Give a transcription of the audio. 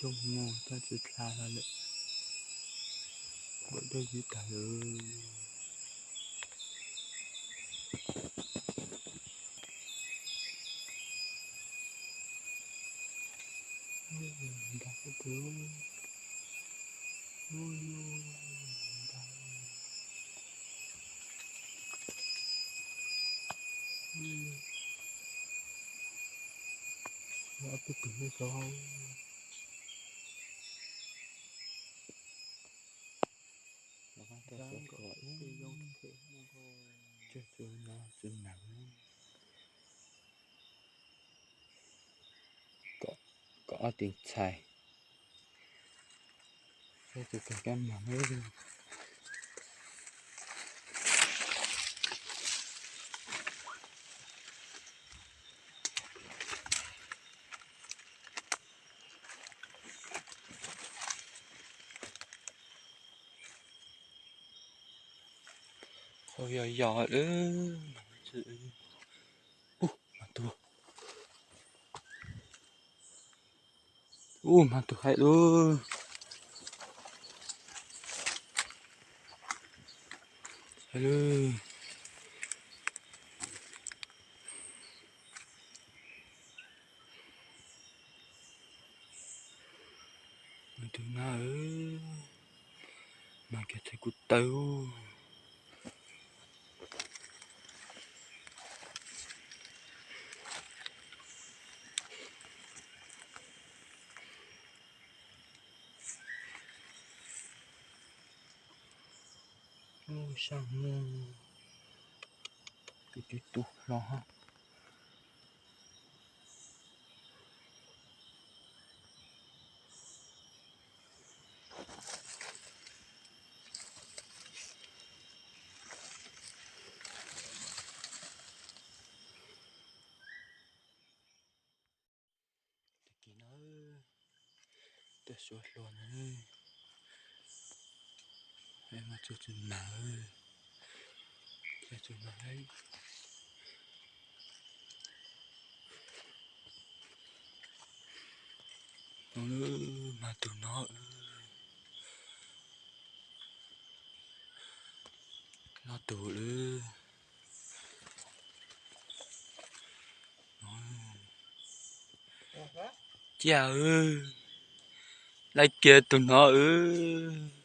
Mus txog tsis dlha hlo lawm, npau dej ywb tag lawm. Nrag, nrag, nrag. Ob peb tug nyob saud. Tsawg tsawg no tsawg nag. Kom ob tug ntxhais, tus kawg kab mag. Qhov yog yog lawm. Ub, mag tus, ub, mag tus haib lawm. Haib lawm. Mag tus nab, mag kiag txhais kuv taw. Ub, sab hnub, tus twb tu hlo hab. Tag kis no tuaj suav hlua na, mas txug txug nag, txug nag. Mag tus no, no tus lawm. Ciaj, laij kiag tus no wb.